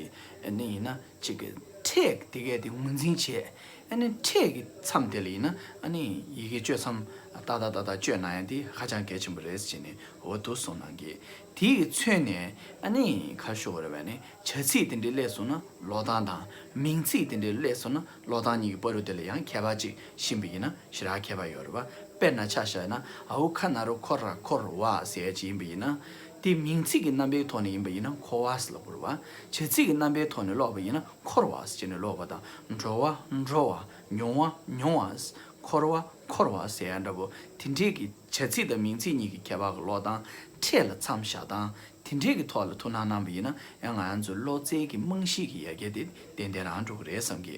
ཨ་ནི་ཡིན་ན་ཅིག་གི་ཕྲད་དེ་གས་དེ་ངོས་འཛིན་བྱས། ཨ་ནི་ཕྲད་ཀྱི་མཚམས་དེ་ལ་ཡིན་ན་ཨ་ནི་ཡི་གེ་གཅོད་མཚམས་ཏག་ཏག་ཏག་ཏག་གཅོད་གནང་ཡ་དེ་ཧ་ཅང་གལ་ཆེན་པོ་རེད་ཟེར་ནས་འོ་དེ་གསུངས་གནང་གི། དེ་གི་མཚོན་ནས་ཨ་ནི་ག་རེ་ཞུ་དགོས་རེད་པས། ཨ་ནི་བྱ་ཚིག་དེ་འདྲའི་སླེབས་སོང་ན་ཀློག་སྟངས་དང་། མིང་ཚིག་དེ་འདྲའི་སླེབས་སོང་ན་ཀློག་སྟངས་གཉིས་ཀྱི་བར་དུ་དེ་ལ་ཡང་ཁྱད་པར་ཅིག་ཤེས་པ་ཡིན་ན་ཞེ་དྲག་ཁྱད་པར་ཡོད་རེད་པ། དཔེར་ན་ཆ་བཞག་ན་འའོ་ཁ་ན་རོ་ཁོ་ར་འཁོར་བ་ཟེར་ཡ་ཅིག་ཡིན་པ་ཡིན་ན། དེ་མིང་ཚིག་གི་རྣམ་པའི་ཐོག་ནས་ཡིན་པ་ཡིན་ན་འཁོར་བ་ཟེར་ལབ་དགོས་རེད་པ། བྱ་ཚིག་གི་རྣམ་པའི་ཐོག་ནས་ཀློག་པ་ཡིན་ན་འཁོར་བ་ཟེར་བྱས་ནས་ཀློག་པ་དང་། འགྲོ་བ་འགྲོ་བ། མྱོང་བ་མྱོང་བ། འཁོར་བ་འཁོར་བ་ཟེར་ཡ་འདྲ་པོ། དེ་འདྲའི་གི་བྱ་ཚིག་དང་མིང་ཚིག་གཉིས་ཀྱི་ཁྱད་པར་གྱི་ཀློག་སྟངས། ཕྲད་ལ་མཚམས་བཞག་སྟངས། དེ་འདྲའི་གི་ཐོག་ལ་ཐུགས་སྣང་གནང་པ་ཡིན་ན་ཡང་ང་རང་ཚོའི་ཀློག་རྩལ་གྱི་རྨང་གཞི་གི་ཡ་གྱལ་དེ་ཏན་ཏན་རང་འགྲོ་གི་རེད་བསམ་གི།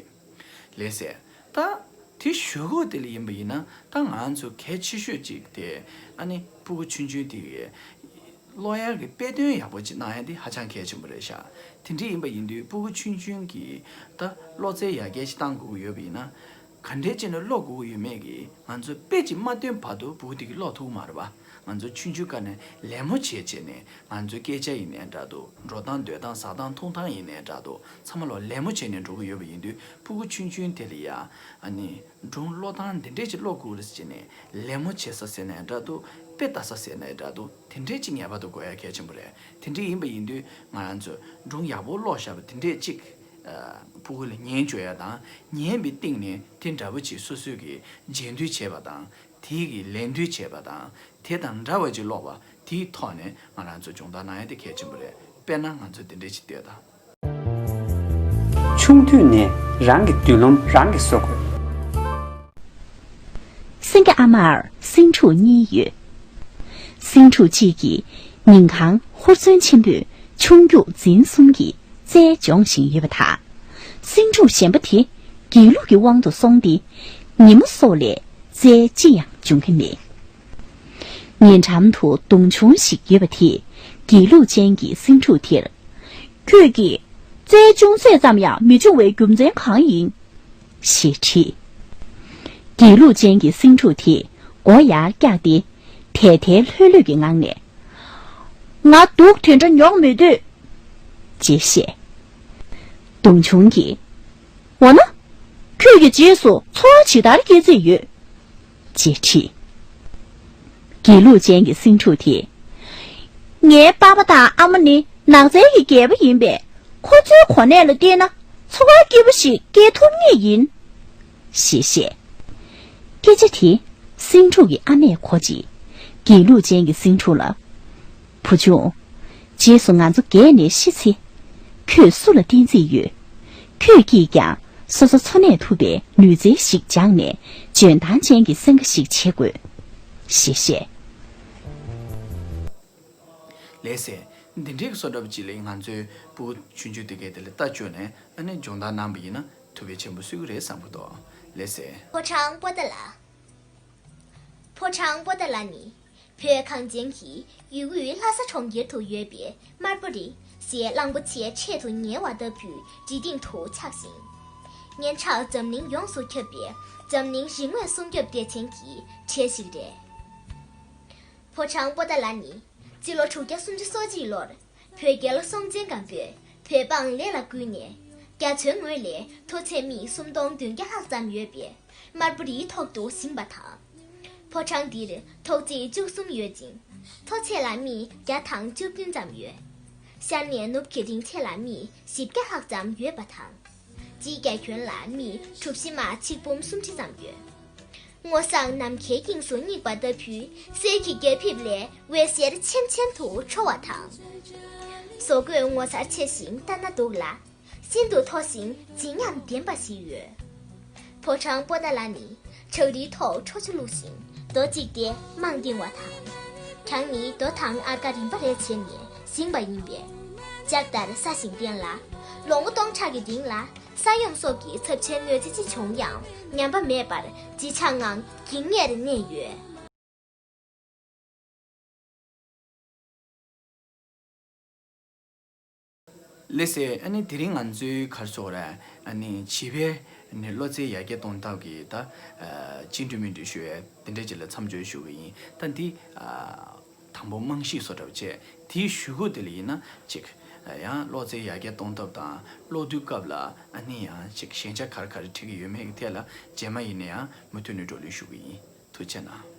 ལགས་སེ། ད་དེ་ཞུ་སྒོ་དེ་ལ་ཡིན་པ་ཡིན་ན་ད་ང་ཚོ་གལ་ཆེ་ཤོས་གཅིག་དེ་ཨ་ནི་སྤུ་གུ་ཆུང་ཆུང་དེ་གི་ཀློག་ཡག་གི་དཔེ་སྟོན་ཡག་པོ་ཅིག་གནང་ཡ་དེ་ཧ་ཅང་གལ་ཆེན་པོ་རེད་ཤག་དེ་འདྲ་ཡིན་པ་ཡིན་དུས་སྤུ་གུ་ཆུང་ཆུང་གིས་ད་ཀློག་རྩལ་ཡར་རྒྱས་ཅིག་གཏང་དགོས་ཀྱི་ཡོད་པ་ཡིན་ན། ག་འདྲས་བྱས་ནས་ཀློག་དགོས་ཀྱི་ཡོད་མེད་ཀྱི་ང་ཚོས་དཔེ་ཅིག་མ་སྟོན་བར་དུ་སྤུ་གུ་དེ་གིས་ཀློག་ཐུབ་ཀྱི་མ་རེད་པ། ང་ཚོ་ཆུང་ཆུང་སྒང་ནས་ལད་མོ་བྱས་བྱས་ནས་ང་ཚོའི་སྐད་ཆ་ཡིན་ནའི་འདྲ་འདུག་འགྲོ་སྟངས་སྡོད་སྟངས་ཟ་སྟངས་འཐུང་སྟངས་ཡིན་ནའི་འདྲ་འདུག་ཚང་མ་ལོ་ལད་མོ་བྱས་ནས་འགྲོ་གི་ཡོད་པ་ཡིན་དུས་སྤུ་གུ་ཆུང་ཆུང་དེ་ལ་ཡ་ཨ་ནི་སྒྲུང་ཀློག་སྟངས་འདི་འདྲས་ཅིག་ཀློག་དགོས་རེད་ཟེར་ནས་ལད་མོ་བྱེད་ས་ཟེར་ནའི་འདྲ་འདུག་དཔེ་ལྟ་ས་ཟེར་ནའི་འདྲ་འདུག་དེ་འདྲས་ཅིག་ངེས་པར་དུ་དགོས་ཡ་གལ་ཆེན་པོ་རེད། དེ་འདྲས་ཡིན་པ་ཡིན་དུས་ང་རང་ཚོས་སྒྲུང་ཡག་པོ་ཀློག་བཞག་པ་དེ་འདྲས་ཅིག་ཨ། སྤུ་གུ་ལ་ཉན་བཅུག་ཡ་དང་ཉན་པའི་སྟེང་ནས་དེ་འདྲ་པོ་ཅིག་སོ་སོས་ཀྱི་རྗེས་མཐུད་བྱེད་པ་དང་དེའི་གི་ལད་ཟློས་བྱེད་པ་དང་དེ་དང་འདྲ་བ་ཅིག་ཀློག་པ་དེའི་ཐོག་ནས་ང་རང་ཚོ་སྦྱོང་བརྡར་གནང་ཡ་དེ་གལ་ཆེན་པོ་རེད། དཔེར་ན་ང་ཚོ་དེ་འདྲས་ཅིག་ལྟོས་དང་། ཆུང་དུས་ནས་རང་གི་མདུན་ལམ་རང་གིས་བཟོ་དགོས། སེང་གེ་ཨ་མར་སེང་ཕྲུག་གཉིས་ཡོད། སེང་ཕྲུག་གཅིག་གིས་ཉིན་གང་ཧོར་བཙོན་ཆེན་པོས་ཆུང་རྒྱུག་འཛིན་གསུམ་གྱི་རྩལ་སྦྱོང་བཞིན་ཡོད་པ་དང་། སེང་ཕྲུག་གཞན་པ་དེ་དགེ་ལུགས་ཀྱི་དབང་དུ་སོང་སྟེ་ཉིན་མོ་སོགས་ལས་རྩལ་ཅི་ཡང་སྦྱོང་གི་མེད། ཉེ་འགྲམ་དུ་མདུང་ཆུང་ཞིག་ཡོད་པ་དེས་དགེ་ལུགས་ཅན་གྱི་སེང་ཕྲུག་དེར། ཁྱོད་ཀྱིས་རྩལ་ཅུང་ཟད་ཙམ་ཡང་མི་སྦྱོང་བའི་རྒྱུ་མཚན་གང་ཡིན། ཞེས་དྲིས། དགེ་ལུགས་ཅན་གྱི་སེང་ཕྲུག་དེས་མགོ་ཡར་བཀྱགས་ཏེ་དལ་དལ་ལྷོད་ལྷོད་ཀྱི་ངང་ནས། ང་སྡུག་དེ་འདྲ་མྱོང་མི་འདོད། ཅེས་བཤད། མདུང་ཆུང་གིས། འོ་ན། ཁྱོད་ཀྱི་རྗེས་སུ་འཚོ་བ་ཇི་ལྟར་སྐྱེལ་རྩིས་ཡོད། ཅེས་དྲིས། དགེ་ལུགས་ཅན་གྱི་སེང་ཕྲུག་དེས། ངའི་པ་ཕ་དང་ཨ་མ་ནི་ནགས་ཚལ་གྱི་རྒྱལ་པོ་ཡིན་པས་ཁོ་ཚོའི་གོ་གནས་ལ་བལྟས་ན་འཚོ་བ་སྐྱིད་པོ་ཞིག་སྐྱེལ་ཐུབ་ངེས་ཡིན། ཞེས་བཤད། སྐད་ཆ་དེ་སེང་ཕྲུག་གི་ཨ་མས་གོ་རྗེས་དགེ་ལུགས་ཅན་གྱི་སེང་ཕྲུག་ལ། བུ་ཆུང་། རྗེས་སུ་ང་ཚོ་རྒས་ནས་ཤི་ཚེ། ཁྱོད་སུ་ལ་བརྟེན་རྩིས་ཡོད། ཁྱོད་ཀྱིས་ཀྱང་སོ་སོ་འཚོ་གནས་ཐུབ་པའི་ལུས་རྩལ་ཞིག་སྦྱངས་ནས་འཇོན་ཐང་ཅན་གྱི་སེང་གེ་ཞིག་བྱེད་དགོས། ཞེས་བཤད། ལགས་སེ། འདི་འདྲའི་བཟོ་འདྲ་པོ་ཅིག་ལ་ང་ཚོའི་སྤུ་གུ་ཆུང་ཆུང་དེ་གས་དེ་ལ་ལྟ་བཅུག་ནས་ཨ་ནི་སྦྱོང་བརྡར་གནང་པ་ཡིན་ན་ཐུགས་ཕན་ཆེན་པོ་གསོས་ཀྱི་རེད་བསམ་གྱི་འདུག་ལགས་སེ། ཕོ་བྲང་པོ་ཏཱ་ལ། ཕོ་བྲང་པོ་ཏཱ་ལ་ནི་བོད་གངས་ཅན་གྱི་ཡུལ་དབུས་ལྷ་ས་གྲོང་ཁྱེར་དུ་ཡོད་པའི་དམར་པོ་རི་ཞེས་གླང་པོ་ཆེའི་ཆེད་དུ་ཉེ་བར་ལྟ་བུའི་རི་སྟེང་དུ་ཆགས་ཤིང་། སྙན་གྲགས་འཛམ་གླིང་ཡོངས་སུ་ཁྱབ་པའི་འཛམ་གླིང་རིག་དངོས་སྲུང་སྐྱོབ་སྡེ་ཚན་གྱི་གྲས་ཤིག་རེད། ཕོ་བྲང་པོ་ཏཱ་ལ་ནི་སྤྱི་ལོ་དྲུག་བརྒྱ་སུམ་ཅུ་སོ་གཅིག་ལོར་བོད་རྒྱལ་སྲོང་བཙན་སྒམ་པོས་བོད་འབངས་ལས་ལ་བསྐུལ་ནས། རྒྱ་མཚོའི་ངོས་ལས་མཐོ་ཚད་སྨི་སུམ་སྟོང་བདུན་བརྒྱ་ལྷག་ཙམ་ཡོད་པའི་དམར་པོ་རིའི་ཐོག་ཏུ་བཞེངས་པ་དང་། ཕོ་བྲང་འདིར་ཐོག་བརྩེགས་བཅུ་གསུམ་ཡོད་ཅིང་། མཐོ་ཚད་ལ་སྨི་བརྒྱ་དང་བཅུ་བདུན་ཙམ་ཡོད། ཤར་ནས་ནུབ་ཀྱི་རིང་ཚད་ལ་སྨི་བཞི་བརྒྱ་ལྷག་ཙམ་ཡོད་པ་དང་། དེའི་རྒྱ་ཁྱོན་ལ་སྨི་གྲུ་བཞི་མ་ཆིག་འབུམ་སུམ་ཁྲི་ཙམ་ཡོད། སྔོ་བསངས་ནམ་མཁའི་དབྱིངས་སུ་བསྙིགས་པ་ལྟ་བུའི་གསེར་གྱི་རྒྱ་ཕིབས་ལས་འོད་ཟེར་ཆེམ་ཆེམ་དུ་འཕྲོ་བ་དང་། བཟོ་བཀོད་ངོ་མཚར་ཆེ་ཞིང་ལྟ་ན་སྡུག་ལ། ཤིན་ཏུ་མཐོ་ཞིང་བརྗིད་ཉམས་ལྡན་པ་ཞིག་ཡོད། ཕོ་བྲང་པོ་ཏཱ་ལ་ནི་བྲག་རིའི་ཐོག་ཁྲོ་ཆུ་བླུགས་ཤིང་རྡོ་གཅིག་སྟེ་རྨང་བཏིང་བ་དང་། བྲག་ནི་རྡོ་དང་ཨར་ཀ་རིམ་པ་རེ་བྱས་ནས་བཞེངས་པ་ཡིན་པས། ལྕགས་ལྟར་སྲ་ཞིང་བརྟན་ལ། ལོ་ངོ་སྟོང་ཕྲག་གི་རིང་ལ་ས་ཡོམ་སོགས་ཀྱི་ཚབས་ཆེན་གནོད་འཚེ་ཅི་བྱུང་ཡང་ཉམས་པ་མེད་པར་བརྗིད་ཆགས་ངང་འགྱིང་ངེར་གནས་ཡོད། ལགས་སེ། ཨ་ནི་དེ་རིང་ང་ཚོའི་ག་རེ་ཟེར་དགོས་རེད། ཨ་ནི་བྱིས་པའི་ནི་བློ་རྩེ་ཡར་རྒྱས་གཏོང་ཐབས་ཀྱི་ད་ཅི་འདྲ་མི་འདྲ་ཞུ་ཡས་དེ་འདྲ་ཅིག་ལ་མཚམས་འཇོག་ཞུ་གི་ཡིན། ད་འདི་དང་པོ་རྨང་གཞི་བཟོ་འདྲ་བྱས། དེའི་གཞུག་གུ་དེ་ལ་ཡིན་ན་ཅིག་ཡང་བློ་རྩེ་ཡར་རྒྱས་གཏོང་ཐབས་དང་། གློག་རྡུལ་སྐབས་ལ་ཨ་ནི་ཡང་ཅིག་ཞན་ཆ་ག་རེ་ག་རེ་འཕྲད་ཀྱི་ཡོད་མེད་ཀྱི་ཐད་ལ་རྗེས་མ་ཡིན་ན་ཡང་མུ་མཐུད་ནས་བགྲོ་གླེང་ཞུ་གི་ཡིན། ཐུགས་རྗེ་གནང་།